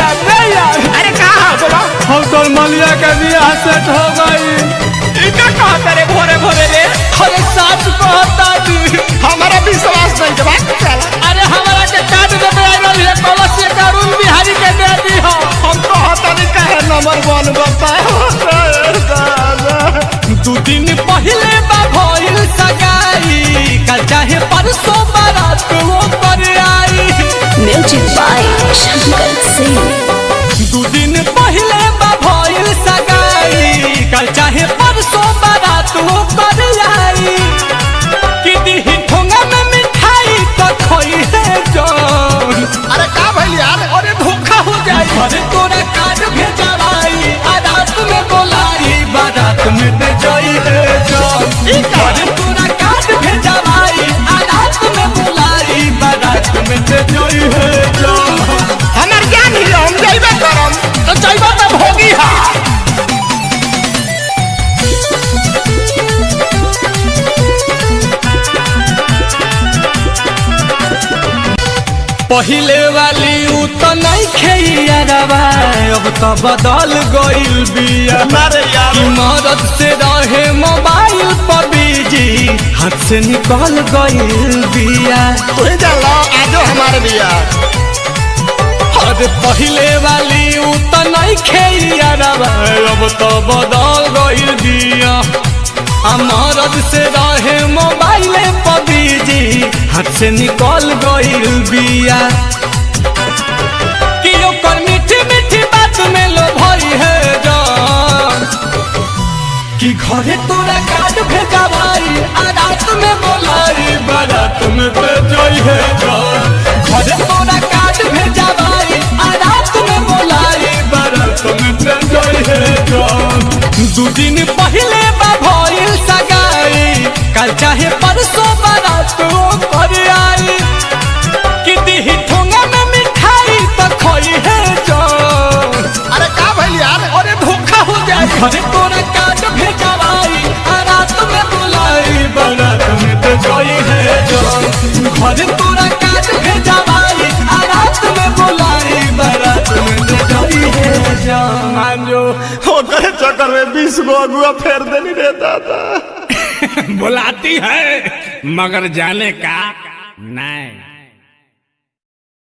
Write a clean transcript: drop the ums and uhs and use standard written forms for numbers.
यार, रे यार। अरे का हो बोलो। हम तो मलिया के बियाह सेट हो गई। ई का कहत रे भोरे भोरे रे? अरे साच कहता दी। हमारा विश्वास नहीं के बात चला। अरे हमारा के कार्ड दे दे आइल है कलश से अरुण बिहारी के दे दी हो। हम कहत नहीं काहे नंबर वन बताओ। 2 दिन पहले बा भइल सगाई, कल चाहे परसों बारात वो पर आई। Music by Shankar Singh. 2 दिन पहले बा भइल सगाई, कल चाहे परसों बारात वो पर आई। कि दिही ठोंगा में मिठाई तो खोई है जान। अरे का भइल यार? अरे धोखा हो जाए। अरे तोरा कार्ड भेजवाई आ रात में बोलाई बारात में ते जाई है जान। अरे तोरा कार्ड भेजवाई आ रात में बोलाई बारात में ते जाई है जान। हमार ज्ञान ही हम जाइबे करम। तो जाइबा त भोगी हा। पहिले वाली उ त नहीं खेइयारवा, अब त बदल गइल बिया। ना रे यार। कि मदद से रहे मोबाइल पर बिजी, हाथ से निकल गइल बिया। तू ही जान लो आजो हमारे बिया। अरे पहिले वाली उ त नहीं खेइयारवा, अब त बदल गइल बिया। आ मदद से रहे मोबाइल पर बिजी, हाथ से निकल गइल बिया। कि ओकर मीठी मीठी बात में लो भई है जान। कि घरे तोरा कार्ड भेजवाई आ रात में बोलाई बारात में भेजई है जान। घरे तोरा कार्ड भेजवाई आ रात में बोलाई बारात में भेजई है जान। 2 दिन पहले बा भइल सगाई, कल चाहे परसों बारात वो पर आई। कि दिही ठोंगा में मिठाई तो खोई है जान। अरे का भइल यार? अरे धोखा हो जाए। घरे तोरा कार्ड भेजवाई आ रात में बुलाई बारात में तो जोई है जान। घरे तोरा कार्ड भेजवाई आ रात में बुलाई बारात में तो जोई है जान। मान जो ओकरे चक्कर में 20 गो अगुआ फेर देनी रे दादा। बुलाती है मगर जाने का नहीं।